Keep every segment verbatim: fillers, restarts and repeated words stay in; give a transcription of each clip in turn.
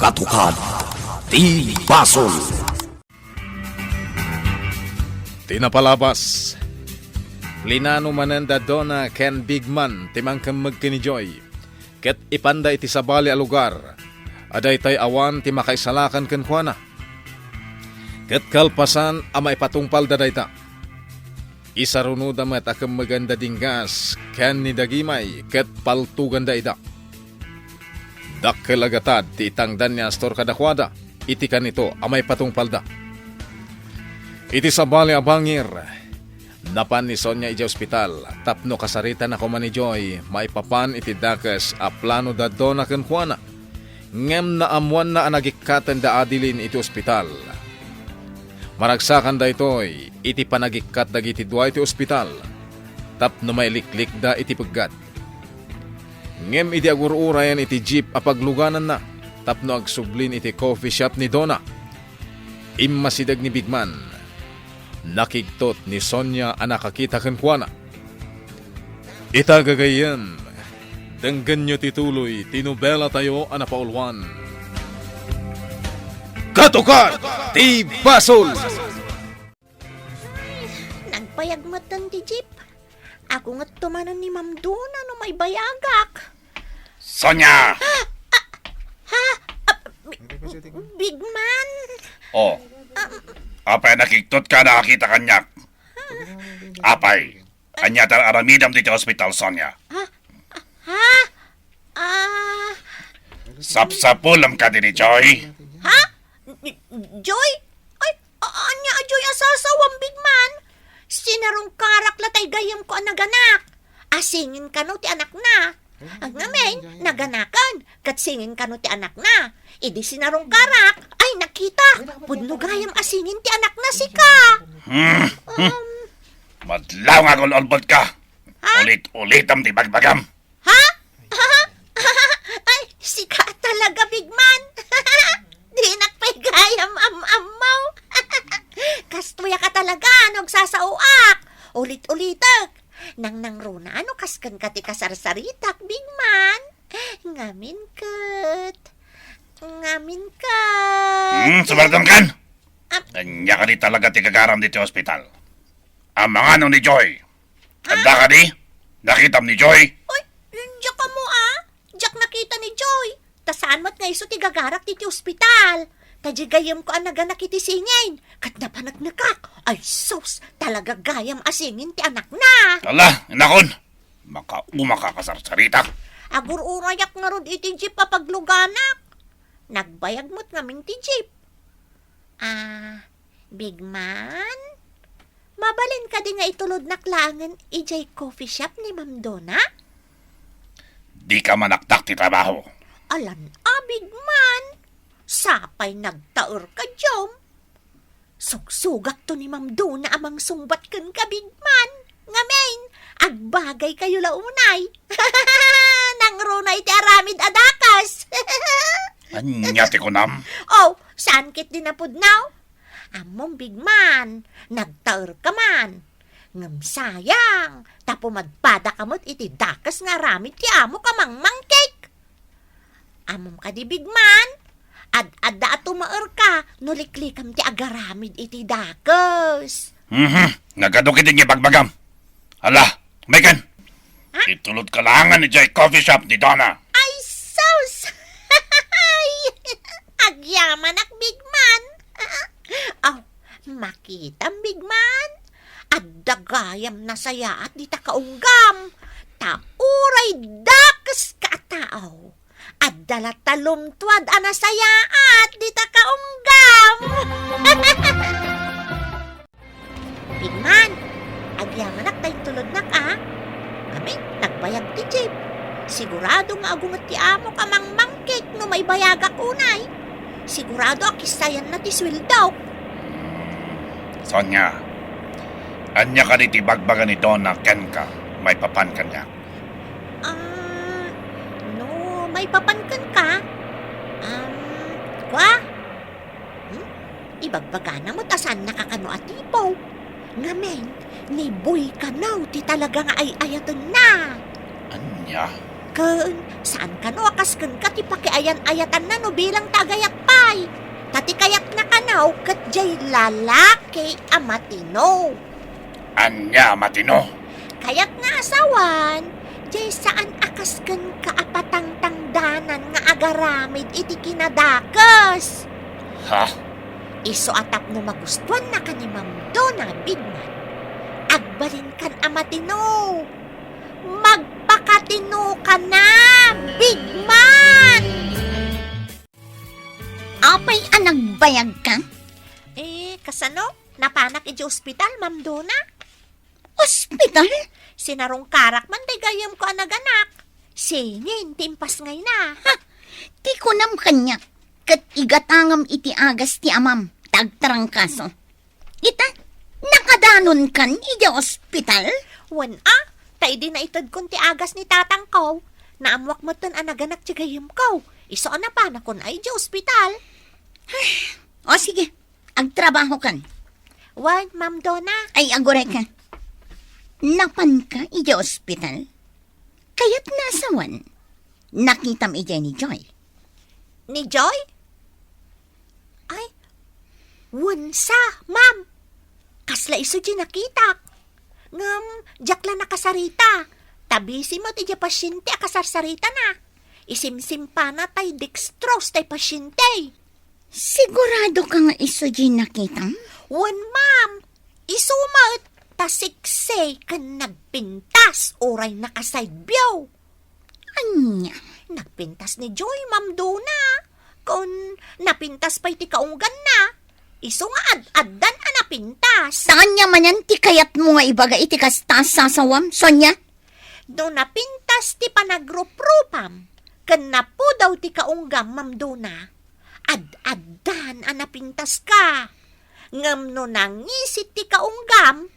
Katukad ti basol. Ti napalabas, linano manen da Donna ken Big Man ti mangkemmeg ken ni Joy, ket ipanda iti sabali a lugar a daytoy awan ti makaisalakan kenkuana. Ket kalpasan a maipatungpalda dayta, isarunoda met a kemmeganda Dinggas ken ni Dagimay ket paltoganda ida. Dakkel a gatad ti itangdan ni Astor kadakuada iti kanito a maipatungpalda. Iti sabali a bangir, napan ni Sonia idiay ospital tapno kasaritana koma ni Joy maipapan iti dakes a plano da Donna kenkuana, ngem naammoanna a nagikkaten da Adeline iti ospital. Maragsakan daytoy iti panagikkat dagiti dua iti ospital tapno mailiklikda iti peggat. Ngem idi agur-urayan iti jeep a paglugananna tapno agsublin iti coffee shop ni Donna, immasideg ni Big Man. Nakigtot ni Sonia a nakakita kenkuana. Ita gagayyem, denggenyo ti tuloy ti nobelatayo a napauluan, Katukad ti Basol! Ay, nagbayag metten ti jeep. Agungetto manen ni Ma'am Donna no maibayagak. Sonia! Ha? Ah, Bi-, Big Man? Oh. Apay a nakigtot ka, nakakita kaniak? Apay, ania ti aramidem ditoy ospital, Sonia? Ha? Ha? Ah. Sapsapulem kadi ni Joy? Ha? Joy? Ay, a-, ania a Joy a sasawem, Big Man? Sinarungkarak la tay gayyemko a naganak. Asingin kano ti anakna. Ngamin, naganaken, ket singin kano ti anakna. Idi sinarungkarak, ay, nakitak. Pudno gayam asingin ti anakna sika. Hmm. Um, Madlaw nga agul-ulbod ka. Ha? Ulit-ulitem ti bagbagam. Ha? Ay, sika talaga, Big Man. Dinak pay gayam am-ammo. Kastoy ka talaga no agsasaoak. Ulit-ulitek. Nangnangruna no kas kenka ti kasarsaritak, Big Man. Ngamin ket. Ngamin ket. Hmm, sumartengkan! Ap- Ania kadi talaga ti gagaram ditoy ospital? Amangan ni Joy? Ah? Adda kadi? Nakitam ni Joy? Uy, diak ammo, ah. Diak nakita ni Joy. Ta saan met nga isu ti gagarak ditoy ospital. Ta diay gayyemko a naganak iti singin. Ket napaneknekak. Ay sus, talaga gayam a singin ti anakna. Ala, inakon. Makauma ka kasarsarita. Agur-urayak ngarud iti jeep a pagluganak. Nagbayag met ngamin ti jeep. Ah, Big Man? Mabalin kadi nga itulodnak laengen idiay coffee shop ni Ma'am Donna? Dika manaktak ti trabaho. Alan a, Big Man. Sapay nagtaer ka diam. Sugsugakto ni Ma'am Donna a mangsungbat kenka, Big Man. Ngamin, agbagaykayo la unay. Nangruna iti aramid a dakes. Ania ti kunam? Oh, saan ketdi napudno? Ammom, Big Man, nagtaer ka man. Ngem sayang, ta pumadpada ka met iti dakes nga aramid ti amok a mangmangkik. Ammom kadi, Big Man? Ad-adda a tumaer ka no liklikam ti agaramid iti dakes. Mhm. Nagadu ketdi nga ibagbagam. Ala, umaykan. Ha? Itulod ka laengen idiay coffee shop ni Donna. Ay, sus! Agyamanak, Big Man. Oh, makitam, Big Man. Adda gayam nasayaat dita kaunggam. Ta uray dakes ka a tao, adda la talumtuad a nasayaat dita kaunggam. Big Man, agyamanak ta intulodnak a. Ngamin, nagbayag ti jeep. Sigurado nga agunget ti amok a mangmangkik no maibayagak unay. Sigurado a kissayanna ti sueldok. Sonia, ania kadi ti ibagbaga ni Donna kenka maipapan kaniak? Ah, no maipapan kenka, um, kua? Hmm? Ibagbagana met a saannaka kano a tipo. Ngamin, ni Boy kano ti talaga nga ay-ayatenna. Ania? Ken, saan kano a kas kenka ti pakiayan-ayatanna no bilang ta agayat pay. Ta ti kayatna kano ket diay lalaki a matino. Ania a matino? Kayatna a sawen, diay saan a kas kenka a patangtangdanan nga agaramid iti kinadakes. Ha? Isu a tapno magustuannaka ni Ma'am Donna, Big Man, agbalinkan a matino. Magpakatinoka na, Big Man! Apay a nagbayagka? Eh, kasano? Napanak iti ospital, Ma'am Donna. Ospital? Sinarungkarak man ti gayyemko a naganak. Singin ti impasngayna. Ha! Ti kunam kaniak, ket igatangam iti agas ti amam, ta agtarangkaso. Ita, nakadanonkan idiay ospital? Wen a, ta idi naitedkon ti agas ni tatangko, naammoak metten a naganak ti gayyemko. Isu a napanakon a idiay ospital. O sige, agtrabahokan. Wen, Ma'am Donna. Ay, agurayka. Napanka idiay ospital? Kayatna a sawen, nakitam idiay ni Joy? Ni Joy? Ay, wen sa, ma'am. Kasla isu ti nakitak. Ngem, diak la nakasarita. Ta busy met idiay pasiente a kasarsaritana. Isimsimpana tay dextrose tay pasiente. Siguradoka nga isu ti nakitam? Wen, ma'am. Isu met, ta sexy ken nagpintas uray naka-side view. Ania? Nagpintas ni Joy, Ma'am Donna. Ken napintas pay ti kaungganna. Isu nga ad-addan a napintas. Ta ania manen ti kayatmo nga ibaga iti kasta a sasawam, Sonia? No napintas ti panagruprupam ken napudaw ti kaunggam, Ma'am Donna, ad-addan a napintaska. Ngem no nangisit ti kaunggam,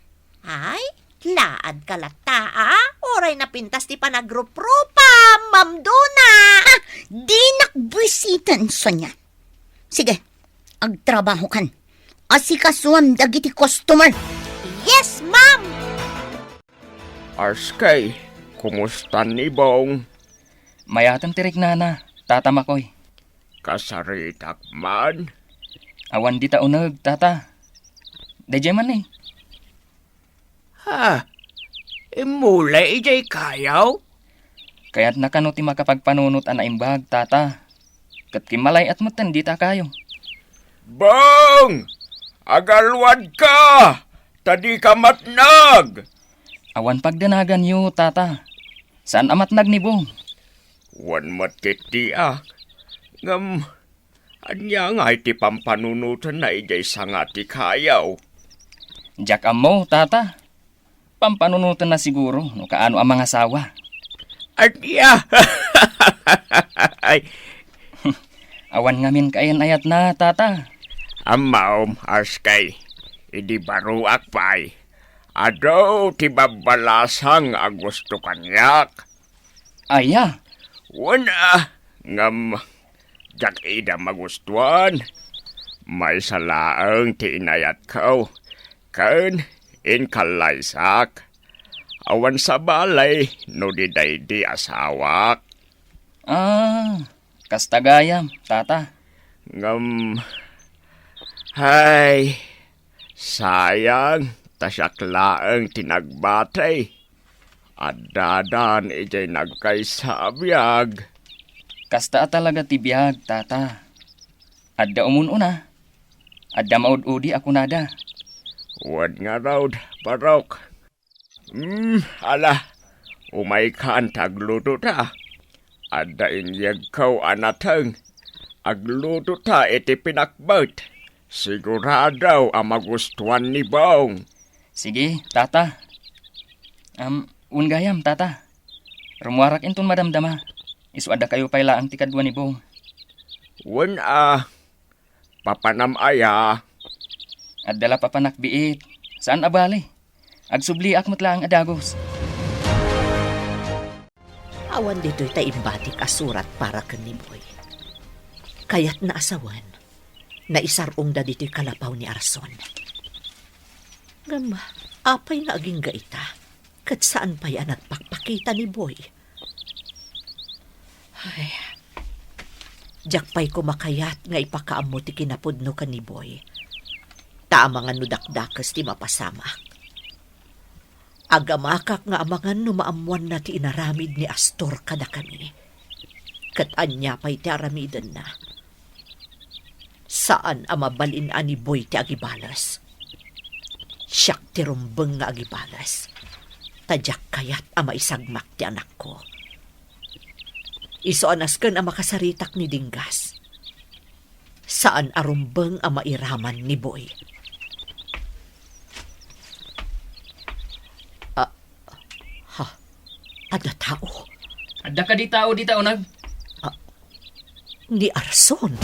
ay, laadka latta a, uray napintas ti panagruprupam, Ma'am Donna. Ah, dinak buisiten, Sonia. Sige, agtrabahokan. Asikasuam dagiti customer. Yes, ma'am! Arskay, kumusta ni Bong? Mayaten ti riknana, Tata Makoy. Kasaritak man? Awan dita uneg, Tata. Daydiay man ni. Ha? Immulay idiay kayo? Kayatna kano ti makapagpanunot a naimbag, Tata. Ket kimmalay-at metten dita a kayo. Bong! Agalwadka! Ta dika matnag! Awan pagdanaganyo, Tata. Saan a matnag ni Bong. Wen met ketdiak. Ngem, ania ngay ti pampanunotenna idiay sanga ti kayo? Diak ammo, Tata. Pampanunotenna siguro no kaano a mangasawa. Ania? Ay. Awan ngamin kaayan-ayatna, Tata. Ammom, Arskay, idi baruak pay, adu ti babbalasang a gusto kaniak. Aya? Wen a, ngem diak ida magustuan. Maysa laeng ti inayatko, ken inkallaysak. Awan sabali no di daydi asawak. Ah, kasta gayam, Tata. Ngem, hay, sayang, ta siak laeng ti nagbati. Addadan idiay nagkaysa a biag. Kasta a talaga ti biag, Tata. Adda umun-una. Adda maud-udi a kunada. Wen ngarud, Barok. Hmm, ala, umaykan ta aglutota. Adda inyegko a nateng. Aglutota iti pinakbet. Sigurado a magustuan ni Bong. Sige, Tata. Am, wen gayam, Tata. Rummuarak inton madamdama. Isu a dakayo pay laeng ti kadua ni Bong. Wen a, papanam aya? Adda la papanak biit. Saan a bali. Agsubliak met laeng a dagus. Awan ditoy ta imbatik a surat para ken ni Boy. Kayatna a sawen, naisar-ongda ditoy kalapaw ni Arson. Ngem, apay nga agingga ita, ket saan pay a nagpakpakita ni Boy? Ay, diak pay koma kayat nga ipakaammo ti kinapudno ken ni Boy. Ta amangan no dakdakes ti mapasamak. Agamakak nga amangan no maammoanna ti inaramid ni Astor kadakami. Ket ania pay ti aramidenna? Saan a mabalin a ni Boy ti agibales. Siak ti rumbeng nga agibales. Ta diak kayat a maisagmak ti anakko. Isu a nasken a makasaritak ni Dinggas. Saan a rumbeng a mairaman ni Boy. Ah, ha, adda tao. Adda kadi tao dita uneg? Ah, ni Arson.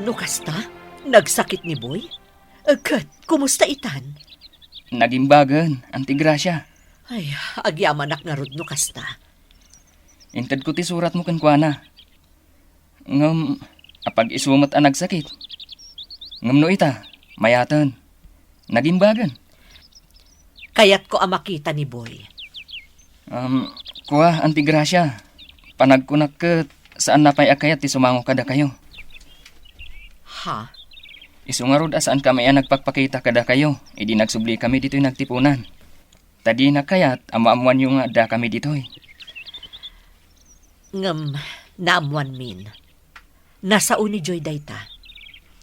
No kasta, nagsakit ni Boy? Ket, kumusta itan? Nagimbagen, Auntie Gracia. Ay, agyamanak ngarud no kasta. Intedko ti suratmo kenkuana. Ngem, apag-isu met a nagsakit. Ngem no ita, mayaten. Nagimbagen. Kayatko a makita ni Boy. Um, kua, Auntie Gracia. Panagkunak ket saanna pay a kayat ti sumango kadakayo. Ha? Isu ngarud a saankami a nagpakpakita kadakayo idi nagsublikamin ditoy nagtipunan. Ta dina kayat a maammoanyo nga addakami ditoy. Ngem naammoanmin. Nasao ni Joy dayta.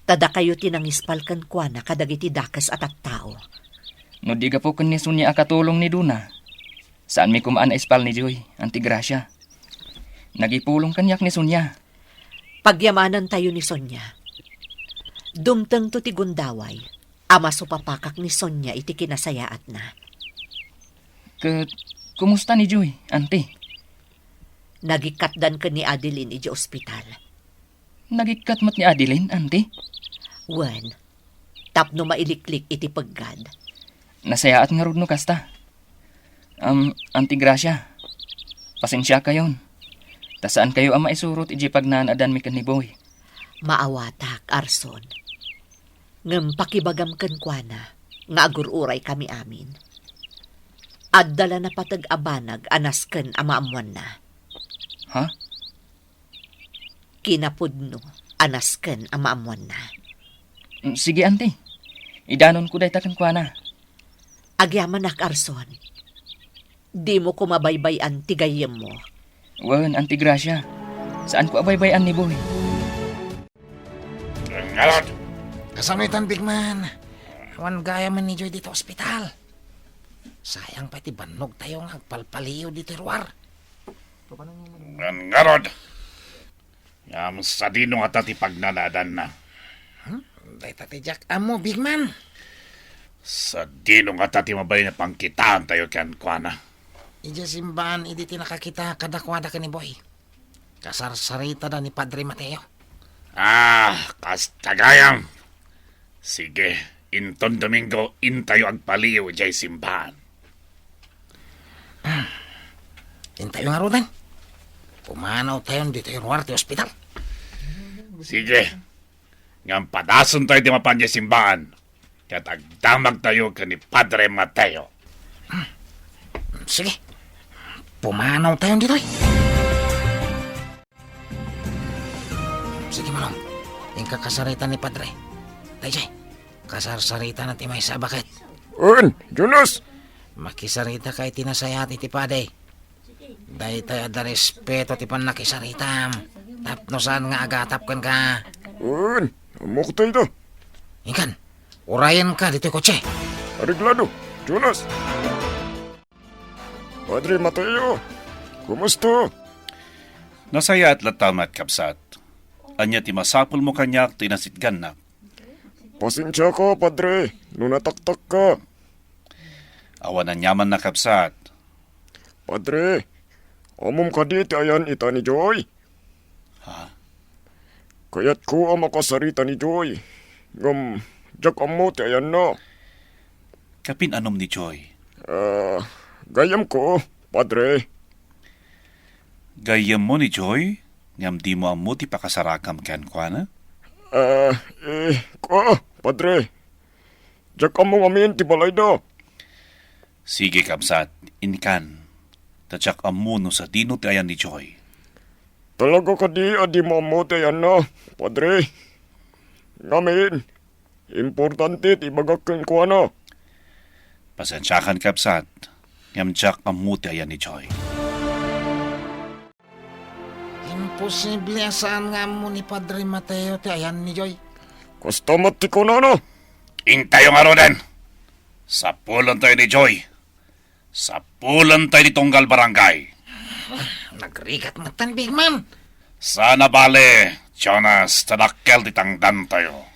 Ta dakayo ti nangispal kenkuana kadagiti dakes a tattao. No di gapu ken ni Sonia a katulong ni Duna, saanmi koma a naispal ni Joy, Auntie Gracia. Nagipulong kaniak ni Sonia. Pagyamanantayo ni Sonia. Dumtengto ti gundaway a masupapakak ni Sonia iti kinasayaatna. Ket, kumusta ni Joy, Auntie? Nagikkatdan ken ni Adeline iti ospital. Nagikkat met ni Adeline, Auntie? Wen, tapno mailiklik iti peggad. Nasayaat ngarud no kasta. Am, Auntie Gracia, pasensiakayon. Ta saankayo a maisurot iti pagnanadanmi ken ni Boy. Maawatak, Arson. Ngem pakibagam kenkuana nga agur-uraykami amin. Adda la napateg a banag a nasken a maammoanna. Ha? Kinapudno a nasken a maammoanna. Mm, sige, Auntie. Idanonko dayta kenkuana. Agyamanak, Arson. Dimo koma baybay-an ti gayyemmo. Wen, Auntie Gracia. Saanko a baybay-an ni Boy. Ngarud. Kasano itan, Big Man? Awan gayam ni Joy dita ospital. Sayang pay ti bannogtayo nga agpalpaliiw ditoy ruar. Ngarud. Ngem sadino ngata ti pagnanadanna? Hmm? Dayta ti diak ammo, Big Man. Sadino ngata ti mabalin a pangkitaantayo kenkuana? Idiay simbaan idi ti nakakita kadakuada ken ni Boy. Kasarsaritada ni Padre Mateo. Ah, kasta gayam. Sige, inton Domingo, intayo agpaliiw idiay simbaan. Hmm. Intayo ngaruden. Pumanawtayon ditoy ruar ti ospital. Sige. Ngem padasentayo ti mapan idiay simbaan. Ket agdamagtayo ken ni Padre Mateo. Hmm. Sige. Pumanawtayon ditoy. Sige, Manong. Inka kasarita ni Padre. Daydiay, kasarsaritana ti maysa a baket. Wen, Jonas! Makisarita ka iti nasayaat iti padi. Daytay adda respeto ti pannakisaritam. Tapno saan nga agatap kenka. Wen, ammok dayta. Inkan, urayenka ditoy kotse. Areglado, Jonas. Padre Mateo, kumusta? Nasayaat latta met, kabsat. Ania ti masapulmo kaniak ti nasitgannak? Pasensiaka, Padre, no nataktakka. Awan aniamanna, kabsat. Padre, ammom kadi ti ayan ita ni Joy? Ha? Kayatko a makasarita ni Joy, ngem diak ammo ti ayanna. Kapin-anom ni Joy? Ah, gayyemko, Padre. Gayyemmo ni Joy, ngem dimo ammo ti pakasarakam kenkuana? Ah, eh, kua, Padre. Diak ammo ngamin ti balayda. Sige, kabsat, inkan. ta diak ammo no sadino ti ayan ni Joy. Talaga kadi a dimo ammo ti ayanna, Padre? Ngamin, importante ti ibagak kenkuana. Pasensiakan, kabsat, ngem diak ammo ti ayan ni Joy. Imposible a saan nga ammo ni Padre Mateo ti ayan ni Joy. Kasta met ti kunana. Intayo ngaruden. Sapulentayo ni Joy. Sapulentayo ti tunggal barangay. Nagrigat met tan, Big Man. Saan a bale, Jonas, ta dakkel ti tangdantayo.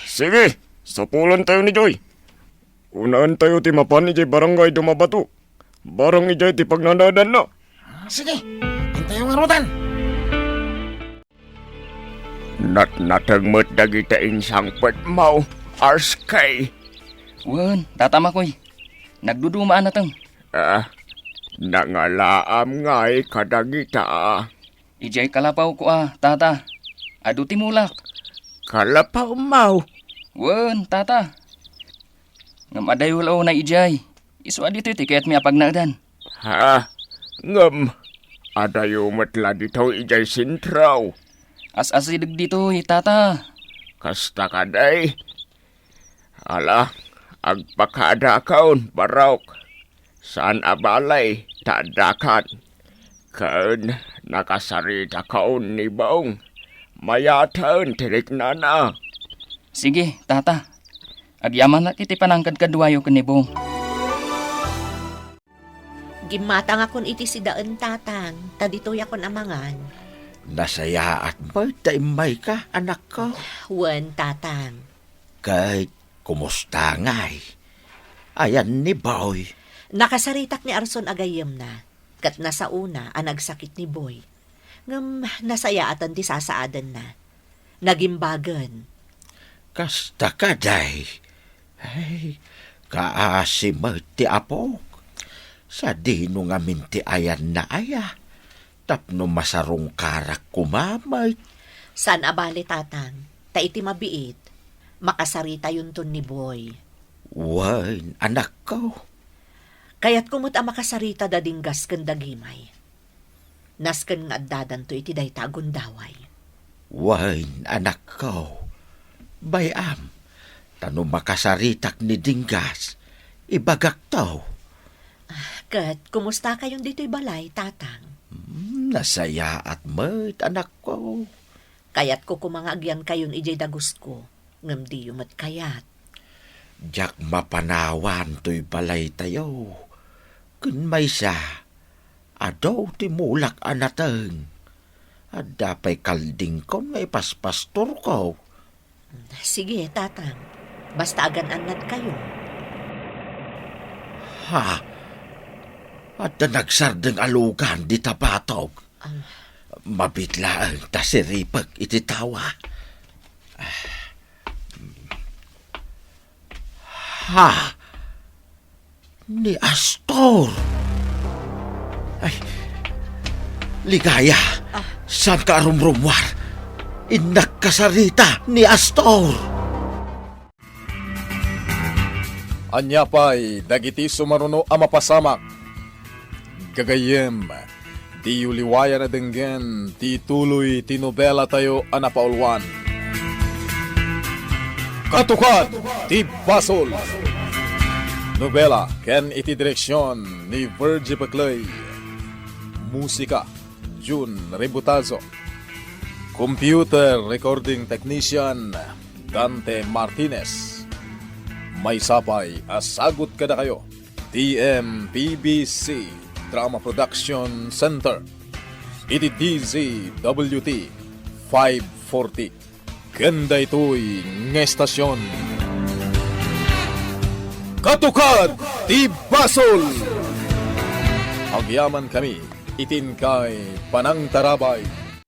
Sige, sapulentayo ni Joy. Unaentayo ti mapan idiay barangay Dumabato. Barang idiay ti pagnanadanna. Ah, sige, intayo ngaruden. Natnateng met dagiti insangpetmo, Arskay. Wen, Tata Makoy. Nagduduma a nateng. Ah, nangalaam ngay kadagita. Idiay kalapawko a, Tata. Adu ti mulak. Kalapawmo? Wen, Tata. Ngem adayo la unay idiay. Isu a ditoy ti kayatmi a pagnaedan. Ha? Ngem, adayo met la ditoy idiay sentro. As-asideg ditoy, Tata. Kasta kadi? Ala, agpakadakon, Barok. Saan a bale, ta addakan. Ken nakasaritakon ni Bong. Mayaten ti riknana. Sige, Tata. Agyamanak iti panangkadkaduayo ken ni Bong. Gimmatangakon iti sidaen, Tatang, ta ditoyakon a mangan. Nasayaat met ta immayka, anakko. Wen, Tatang. Ket kumusta ngay? Ayan ni Boy? Nakasaritak ni Arson a gayyemna, ket nasaona a nagsakit ni Boy. Ngem nasayaatan ti sasaadenna. Nagimbagen. Kasta kadi? Ay, kaasi met ti apok. Sadino ngamin ti ayanna aya? Tapno masarungkarak koma met. Saan a bale, Tatang, ta iti mabiit, makasaritayonton ni Boy. Wen, anakko. Kayatko met a makasarita da Dinggas ken da Gimay. Nasken nga addadanto iti dayta a gundaway. Wen, anakko. Bay-am, ta no makasaritak ni Dinggas, ibagakto. Ah, ket kumustakayon ditoy balay, Tatang? Hmm, nasayaat met, anakko. Kayatko koma nga agyankayon idiay dagusko, ngem diyo met kayat. Diak mapanawan toy balaytayo. Ken maysa, adu ti mulak a nateng. Adda pay kaldingkon nga ipaspastorko. Sige, Tatang. Basta agan-annadkayo. Ha? Adda nagsardeng a lugan dita batog. Ah. Mabiit laeng ta siripek iti tawa. Ha? Ni Astor! Ay, Ligaya! Ah. Saanka a rumrumuar? Innak kasarita ni Astor! Ania pay dagiti sumaruno a mapasamak? Gagayyem, diyo liwayan a denggen ti tuloy ti nobelatayo a napauluan. Katukad ti Basol! Nobela ken iti direksion ni Virgie Peclay. Musika, Jun Ributazo. Computer recording technician, Dante Martinez. Maysa pay a sagut kadakayo ti M P B C Drama Production Center iti D Z W T five forty. Ken daytoy nga estasion, Katukad ti Basol! Agyamankami iti inkay panangtarabay.